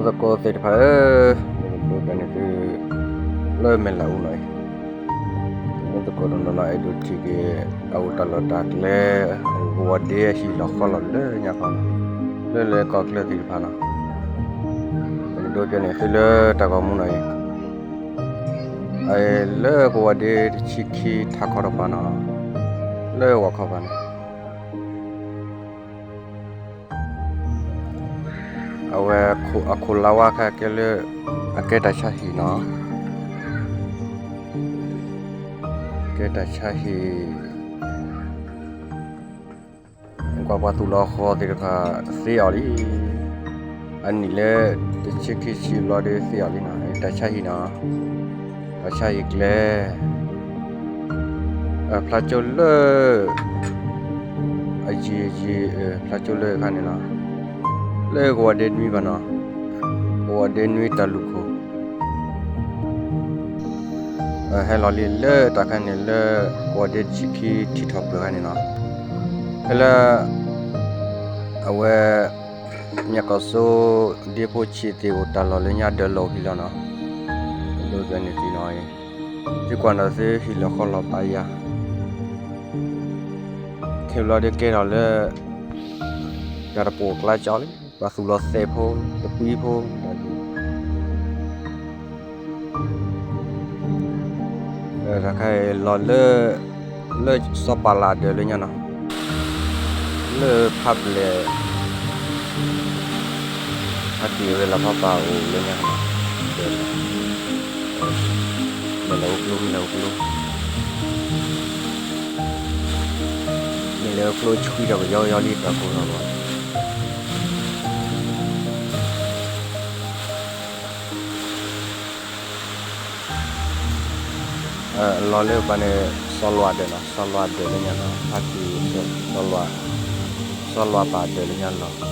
သကိးသ့ၣ်တဖၣ်ဧၢ, ယကဒိးန့ၢ်သု လၢမဲာ်လးအူနီၤအံၤ, မ့ၢ်သကိးတနီၤနီၤ အဲၣ်ဒိးထံၣ်က့ၤ အအိၣ်တၢ်လီၢ်တၢ်ကျဲ အအိၣ်ကဝီၤဒ့ဟံၣ်လီၤဃီလီၤလၢညါခီနီၤ, လၢလၢကီၢ်ချၢသ့ၣ်တဖၣ်နီၤ, ယကဒိးန့ၢ်သုလၢတၢ်ဂီၤမူနီၤအံၤ, အလၢကဝီၤဒ့တဆံခံထးခီတပၤနီၤ, လၢဝၤခီပၤန့ၣ် အဝဲအခိၣ်လါဝါခါကဲလၢ အကဲတၢ်ဆါဟံၣ်နီၤ, ကဲတၢ်ဆါဟံၣ်, ကွၢ်ပှၤသူၣ်လီၤဃီသ့ၣ်တဖၣ်သ့အီၤလံ, အနံၣ်လၢတဆံခံဆံဘျီဒီးသ့အီၤလံနီၤ, တၢ်ဆါဟံၣ်နီၤ, တၢ်ဆါဟံၣ်ကျဲ ဖျါကၠိလၢ အယံၤယံၤ ဖျါကၠိလၢအခါန့ၣ်နီၤ, လၢကဝီၤဒ့နွံဘၣ်နီၤ, ကဝီၤဒ့နွံတၢ်လူၢ်ခိၣ်, ဟဲလီၤလံလၢတၢ်ခါန့ၣ်လၢ ကဝီၤဒ့တဆံခံထံၣ်ထီၣ်ပၢၢ်ခါန့ၣ်နီၤ, ဖဲလၢ အဝဲ မၠၣ်ကီၢ်စိ ဒ့ဖိဆံးသ့ၣ်အိၣ်တၢ်လီၢ်လၢညါဒၢးလီၤအိၣ်ဖဲလီၤနီၤ, ဒိးန့ၢ်သုနီၤအံၤ, သုကွၢ်နီၤသုဟံၣ်လီၤဃီလီၤဘၣ်ယၤ, ခဲဘျီဒုးကဲထီၣ်လၢ တၢ်တပိာ်ကျါကၠီလံ, ပှၤသူၣ်လီၤသဲးဖိ တပှံဖိ တၢ်ခါအံၤလီၤလၢ လၢစီၤပၤလးအဒၢးလၢညါနီၤ, လၢဖးဘျဲၣ် ဖါတံၢ်ဝဲလီၤဖးပာ်အိၣ်လၢညါနီၤ, မ့ၢ်လဲၤအိၣ်ကျိ မ့ၢ်လဲၤအိၣ်ကျိ မ့ၢ်လဲၤအိၣ်ကျိဆှံဒီးကယီကယီလံတၢ်ကိၢ်ထီၣ်လီၤ. လီၤလၢပှၤန့ၣ် စီၤလွးဒၢးနီၤ, စီၤလွးဒၢးလၢညါနီၤ, ဖါတံၢ် စီၤလွး, စီၤလွးပၤဒၢးလၢညါလီၤ,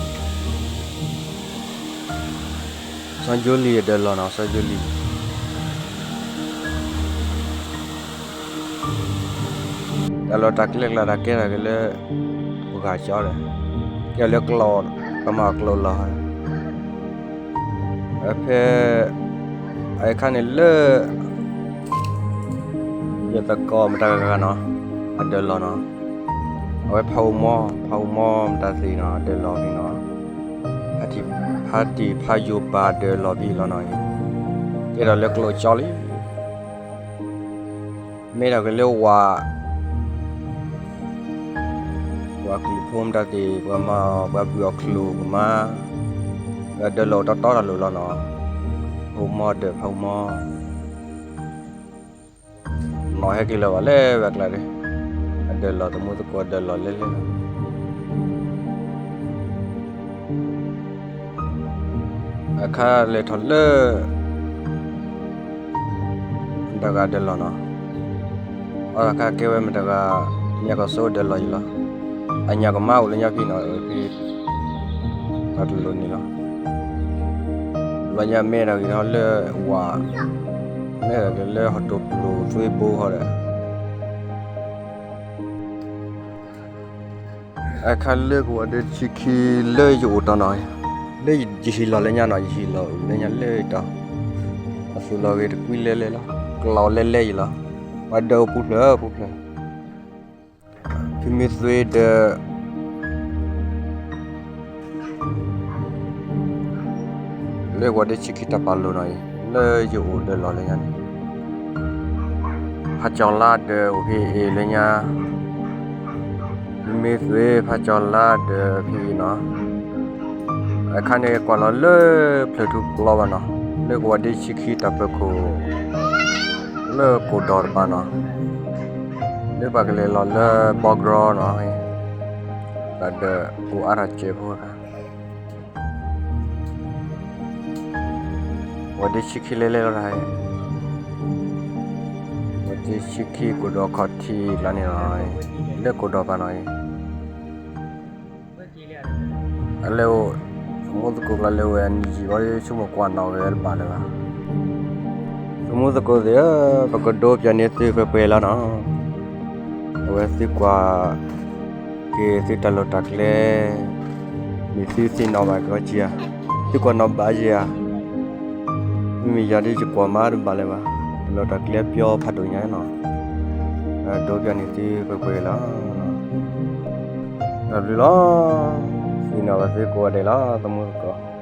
စီၤယိလံၤအဒၢးလီၤနီၤ, စီၤယိလံၤ တၢ်လီၢ်တၢ်ကျဲကျါတၢ်ကဲထီၣ်က့ၤလၢ ပှၤဂၤကၠီဒီး ကဲလၢကျိာ် ကမၤကျိာ်လီၤ, ဖဲ အခါန့ၣ်လၢ ယသကိးမတၤဂၤဂၤနီၤ အဒၢးလီၤနီၤ, အဝဲဖးအိၣ်မီ ဖးအိၣ်မီမတၤသ့ၣ်နီၤ အဒၢးလီၤဖဲနီၤ, ဖါတံၢ်ဖါယိၤပၤဒၢးလီၤဖဲလီၤနီၤ, ကဲထီၣ်လၢကျိာ်ကၠီလံ မ့ၢ်ထီၣ်က့ၤလၢဝၤ, ဝၤကလုာ်ဖိမတၤသ့ၣ် ပှၤမၤ ပှၤဘုၣ်အီၣ်ချိၣ်ကမၤ, ဒီးဒၢးလီၤတီတီတၢ်လိၤလီၤနီၤ, ဖးအိၣ်မီဒၢး ဖးအိၣ်မီ နီၢ်ဟဲက့ၤလၢၤဘၣ်လဲၣ်ဝဲအကျါဒီး, အဒၢးလီၤ သမူသကိးဒၢးလီၤလဲၣ်လဲၣ်လီၤ, အခါလဲၤထီၣ်လၢ မတၤဂၤဒၢးလီၤနီၤ, အီၣ်တၢ်ခါကဲဝဲမတၤဂၤ, မၠၣ်ကီၢ်စိဒၢးလီၤယံၤလီၤ, အညၣ်ကမါအိၣ်လၢညါဖဲနီၤ, ဖဲ တၢ်တလိၤန့ၣ်လီၤ, ဘျီညါမ့ၢ်တၢ်ဂ့ၤထီၣ်လၢဝၤ, မ့ၢ်တၢ်ဂ့ၤလၢဟီၣ်တိၢ်ပျိၢ်သွ့ဘိဃီဒီး အခါလၢကဝီၤဒ့တဆံခံလၢယအိၣ်တီနီၤ, လၢယဟံၣ်လီၤလၢညါနီၤ, ယဟံၣ်လီၤအိၣ်လၢညါလၢယတီ, အသူၣ်လီၤဂ့ၤတကွံလဲၤလဲၤလီၤ, ကျီၢ်လဲၤလဲၤယံၤလီၤ, ပှၤဒၢးအိၣ်ပူၤဖျဲးပူၤဖျဲး, ဖံမ့ၢ်သွ့ဒီး လၢကဝီၤဒ့တဆံခံတၢ်ပာ်လိၤနီၤအံၤ, လၢယအိၣ်ဒၢးလီၤလၢညါန့ၣ်, ဖးကၠီၤလါဒၢးအိၣ်ဖဲအံၤလၢညါ, မ့ၢ်သွ့ဖးကၠီၤလါဒၢးဖဲအံၤနီၤ, အခါန့ၣ်ကွၢ်လီၤလၢဖျၢၣ်ထူၣ်ကျီဘၣ်နီၤ, လၢကဝီၤဒ့တဆံခံတၢ်ပၢၤခိၣ် လၢကိၢ်ဒီးတပၤနီၤ, လၢပှၤကလဲၤလီၤလၢဘီကရီနီၤ, တၢ်ဒၢးအိၣ်အါထီၣ်စဲးဖိအခါ ဝီၤဒ့တဆံခံလဲၤလဲၤလီၤတၢ်, ဝီၤဒ့တဆံခံကိၢ်ဒီးခီၣ်ထံးလီၤန့ၣ်လီၤ, လၢကိၢ်ဒီးပၤနီၤအံၤ, အလဲၤအိၣ်, သမူသကိးကျါလဲၤအိၣ်ဝဲအနံၣ်ယံာ်ဘၣ်ဒီး ဆိကမိၣ်ကွၢ်နီၣ်ဝဲတဘၣ်လၢၤဘၣ်, သမူသကိးသ့ၣ်ဧၢ, ပကဒိးပၠးန့ၢ်သုပှဲၤပှဲၤလီၤနီၤ, အဝဲသုကွၢ် က့ၤသုတၢ်လီၢ်တၢ်ကျဲ, မ့ၢ်သုသ့ၣ်နီၣ်ဘၣ်ကီက့ၤဧါ, သုကွၢ်နီၣ်ဘၣ်ယဲဧါ, မ့ၢ်ယၤဒ်ယကွၢ်မးတဘၣ်လၢၤဘၣ်, လီၤတၢ်ကျဲပျီဖးဒိၣ်ညါနီၤ, ဒိပျီန့ၣ်သုပှဲၤပှဲၤလီၤ, တၢ်ဘျုးလီၤ, သ့ၣ်နီၣ်ဘၣ်သုကိးဂၤဒဲးလီၤ သမူသကိး